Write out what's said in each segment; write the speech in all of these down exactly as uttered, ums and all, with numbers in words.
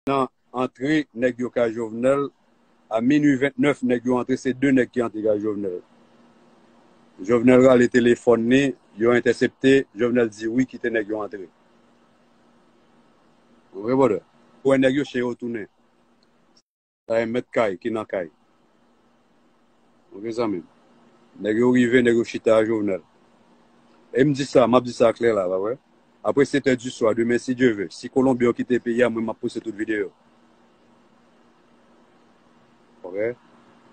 nan antre nèg yo kay Jovenel, a minui vennèf, nèg yo antre, se de nèg ki antre kay Jovenel. Jovenel rale telefòn li, yo entèsepte, Jovenel di wi, kite nèg yo antre. Ou konprann, brother? Ou wè nèg yo chen yo tounen. Sa e mèt kay ki nan kay. Ok, zanmi m. Nèg yo rive, nèg yo chita a Jovenel. E m di sa, m ap di sa klè la, pa vre? Apre sèt è di swa, demen, si Dye ve, si Kolonbyen yo kite peyi a, mwen, m ap poste tout videyo. Ok?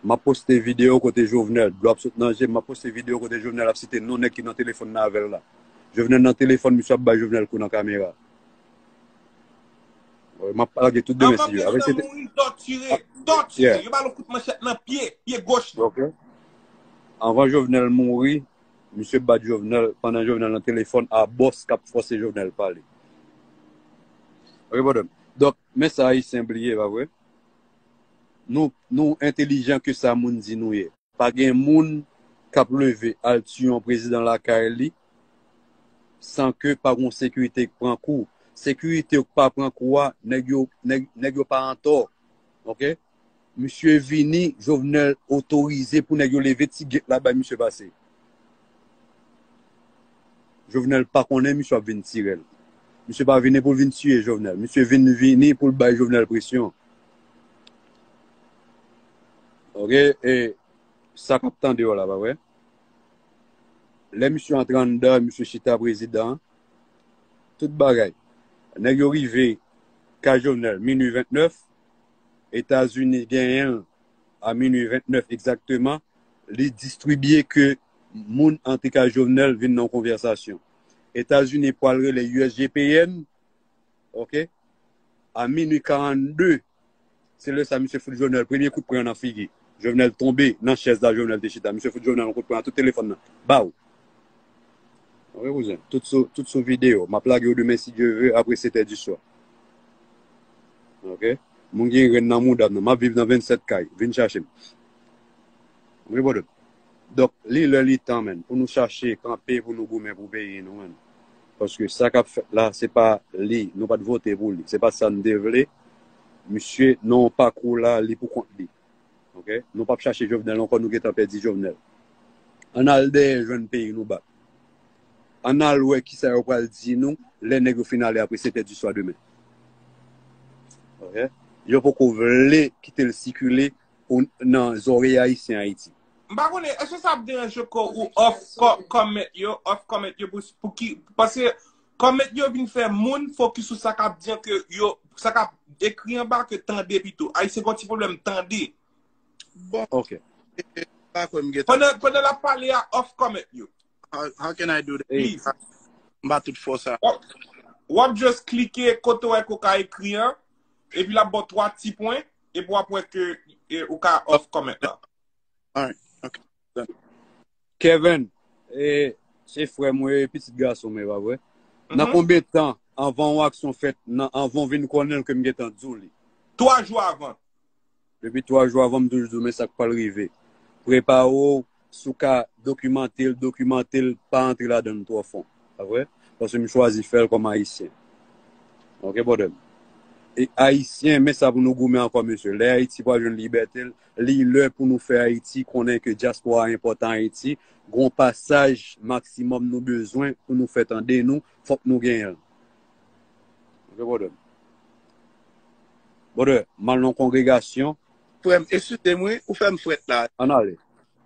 M ap poste videyo kote Jovenel, dlo ap sot nan je, m ap poste videyo kote Jovenel ap site non nèg ki nan telefòn nan avè l la. Jovenel nan telefòn, misye ap bay Jovenel kou nan kamera. Wi, m ap lage tout demen si Dye ve. Apre sèt è, mouri, tòtire, tòtire. Yo ba l yon kout manchèt nan pye, pye goch li. Ok. Anvan Jovenel mouri, misye bat Jovenel, pandan Jovenel nan telefòn a bòs k ap fòse Jovenel pale. Ok, brother. Donk, men sa Ayisyen bliye, pa vre? Nou, nou entèlijan ke sa moun di nou ye. Pa gen moun k ap leve al tiye yon prezidan lakay li san ke pa gon sekirite k pran kou. Sekirite yo k pa pran kou a, nèg yo, nèg, nèg yo pa antò. Ok? Misye vini, Jovenel otorize pou nèg yo leve ti gate la bay misye pase. Jovenel pa konnen misye ap vin tire l. Misye pa vini pou l vin tiye Jovenel. Misye vin, vini pou l bay Jovenel presyon. Ok? E sa k ap tande yo la, pa vre? Lè misye antre anndan, misye chita prezidan, tout bagay. Nèg yo rive kay Jovenel, minui vennèf, Etazini genyen l a minui vennèf egzakteman, li distribye ke moun antre kay Jovenel vin nan yon konvèsasyon. Etazini pral rele U S G P N, ok, a minui karannde, se lè sa misye fout Jovenel premye kout pwen nan figi. Jovenel tonbe nan chèz la Jovenel te chita. Misye fout Jovenel yon kout pwen ak tout telefòn nan. Baw! Ok, kouzen. Tout sou, tout sou videyo. M ap lage yo demen si Dye ve apre sèt è di swa. Ok? Moun gen grenn nan mouda m nan. M ap viv nan vennsèt kay. Vin chache m. Wi, brother. Donk, li lè li tan, menn, pou nou chache kanpe, pou nou goumen pou peyi nou, menn. Paske sa k ap fèt la, se pa li. Nou pa t vote pou li. Se pa sa n te vle. Misye, nan yon pakou la, li pou kont li. Ok? Nou p ap chache Jovenel ankò, nou gentan pèdi Jovenel. Ann al dèyè jwenn peyi nou bak. Ann al wè kisa yo pral di nou lè nèg yo fin ale apre sèt è di swa demen. Ok? Yo poko vle kite l sikile o-, nan zòrèy ayisyen Ayiti. M pa konnen, èske sa ap deranje kò ou off co-, comment yo, off comment yo pou, pou ki, paske comment yo vin fè moun fokis sou sa k ap di an ke yo, sa k ap ekri anba ke tande pito. Ayisyen gen yon ti pwoblèm tande. Bon. Ok. E, e, pa kwè m gentan. Pandan, pandan l ap pale a, off comment yo. How, how can I do that? Please. M pa tout fò sa. W ap, w ap just klike kote w wè ke w ka ekri an, epi l ap ba w twa ti pwen, epi w ap wè ke, e, ou ka off comment la. Alright. Ok. Done. Kevin, e, se frè mwen, e pitit gason mwen, pa vre? Nan konbyen tan anvan yon aksyon fèt, nan, anvan w vin konnen l ke m gentan di w li? Twa jou avan. Depi twa jou avan, m toujou di w, men sa k pral rive. Prepare w, si w ka dokimante l, dokimante l, pa antre ladan l twò fon. Pa vre? Paske m chwazi fè l kòm Ayisyen. Ok, brother m. E Ayisyen, men sa pou nou goumen ankò, mesye. Lè Ayiti pral jwenn libète l, li lè pou nou fè Ayiti konnen ke dyaspora a enpòtan Ayiti. Gon pasaj maksimòm nou bezwen pou nou fè tande nou, fòk nou genyen l. Ok, brother m. Brother, m al nan kongregasyon. Frè m, eskize m wi, ou fè m frèt la. Ann ale.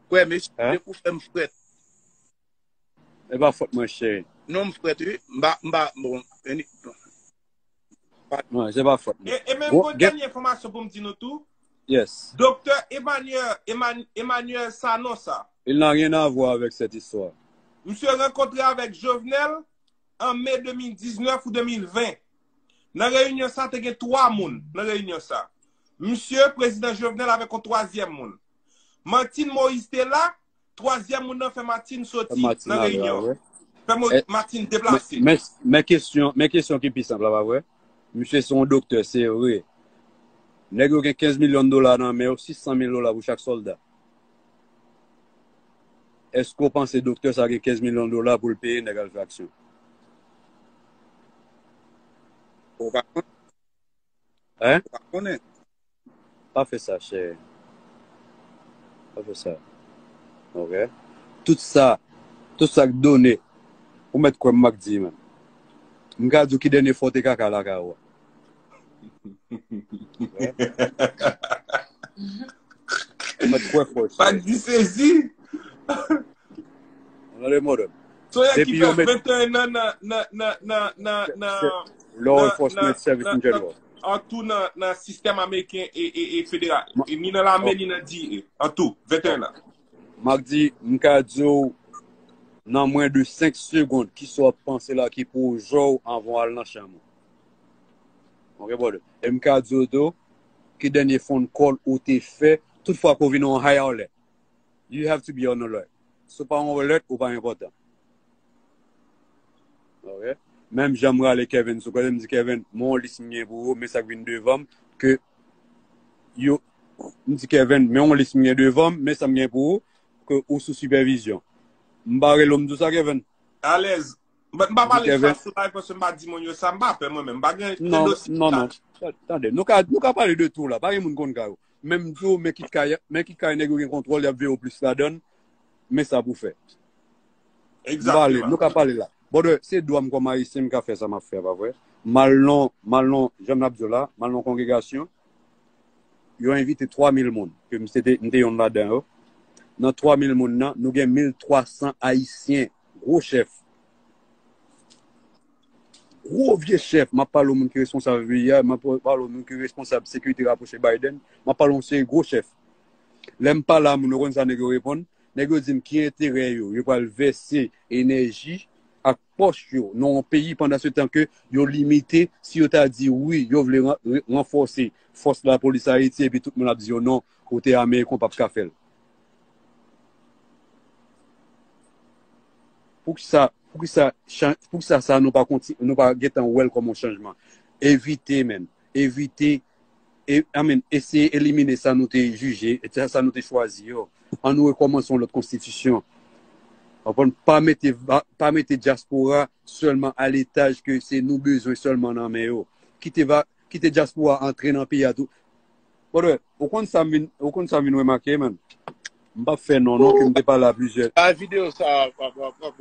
Frè m, eskize m, ou fè m frèt. E pa fòt mwen, cheri. Non, m frèt wi. M pa, m pa, bon, anyway. Non, se pa fòt mwen. E, e menm bon, gon dènye enfòmasyon pou m di nou tou. Yes. Doktè Emmanuel, Eman-, Emmanuel Sanon sa. Il n'a rien à voir avec cette histoire. Misye rankontre avèk Jovenel an me de mil diznèf ou de mil ven. Nan reyinyon sa, te gen twa moun nan reyinyon sa. Misye, prezidan Jovenel avèk yon twazyèm moun. Martine Moïse te la, twazyèm moun nan fè Martine soti nan reyinyon. Fè Mo-, Martine deplase. Men, men kesyon, men kesyon ki pi senp la, pa vre? Misye se yon doktè, se vre. Nèg yo gen kenz milyon dola nan men yo, sis san mil dola pou chak sòlda. Èske w panse doktè sa gen kenz milyon dola pou l peye nèg al fè aksyon? Ou pa konn. Hein? Ou pa konnen. Pa fè sa, chè. Pa fè sa. Ok? Tout sa, tout sa k done, ou mèt kwè m, Mack D, man. M ka di w ki dènye fwa w te kaka lakay ou a. Ou mèt kwè fò, chè. Mack D sezi. Ou tande, modèl. Soyè ki Depi fè yo met venteyen an nan, nan, nan, nan, nan, nan, law nan, enforcement nan, service nan, in general. An tou nan, nan sistèm ameriken e, e, e federal. Ma- E ni nan lame, Ok. Ni nan D E A. An tou, venteyen an. Mack D, m ka di w, nan mwen de senk segonn, ki sa w ap panse la ki pwojè w anvan w al nan chanm ou. Ok, brother? E m ka di w tou, ki dènye phone call ou te fè, tout fwa ke w vin yon high alert. You have to be on alert. Si w pa on alert, ou pa enpòtan. Ok? Menm jan m rale Kevin sou kote, m di, Kevin, men yon lis m gen pou ou, men sa k vin devan m, ke yo, m di, Kevin, men yon lis m gen devan m, men sa m gen pou ou, ke ou sou sipèvizyon. M pa rele w, m di w sa, Kevin. Alèz. M pa, m pa M di, pale Kevin. sa sou live paske m pa di moun yo sa, m pa pè mwen menm. M pa gen Non, dosye non, sa. Non. Tande, nou ka, nou ka pale de tou la. Pa gen moun konn kay ou. Menm tou, men kit kay, men kit kay nèg yo gen kontwòl, y ap veye w plis ladan, men sa pou fè. M pale, Egzakteman. Nou ka pale la. Bon, de, se dwa m kòm ayisyen, m ka fè sa m ap fè, pa vre? M al nan, m al nan, jan m ap di w la, m al nan kongregasyon, yo envite twa mil moun, ke m se te, m te yonn ladan yo. Nan twa mil moun nan, nou gen mil twa san ayisyen, gwo chèf. Gwo vye chèf, m ap pale w moun ki responsab V I A, m ap pale w moun ki responsab sekirite rapwoche Biden, m ap pale w se gwo chèf. Lè m pale a moun, ou konn sa nèg yo reponn? Nèg yo di m ki enterè yo, yo pral vèse enèji ak pòch yo nan yon peyi pandan se tan ke yo limite, si yo ta di wi, yo vle ran- re- ranfòse fòs lapolis Ayiti, epi tout moun ap di yo non, kote Ameriken w p ap ka fè l. Poukisa, poukisa, chan- poukisa sa nou pa konti, nou pa gentan wè l kòm yon chanjman? Evite, men. Evite, e, I mean, eseye elimine sa nou te jije, e sa, sa nou te chwazi yo. An nou rekòmanse yon lòt konstitisyon. Konprann? Pa mete, va- pa mete dyaspora sèlman a letaj ke se nou bezwen sèlman nan men yo. Kite, va- kite dyaspora antre nan peyi a tou. Brother, ou konn sa m vin, ou konn sa m vin remake, man. M p ap fè non, non, ke m te pale a plizyè. Bay videyo sa, w ap, w ap, w ap,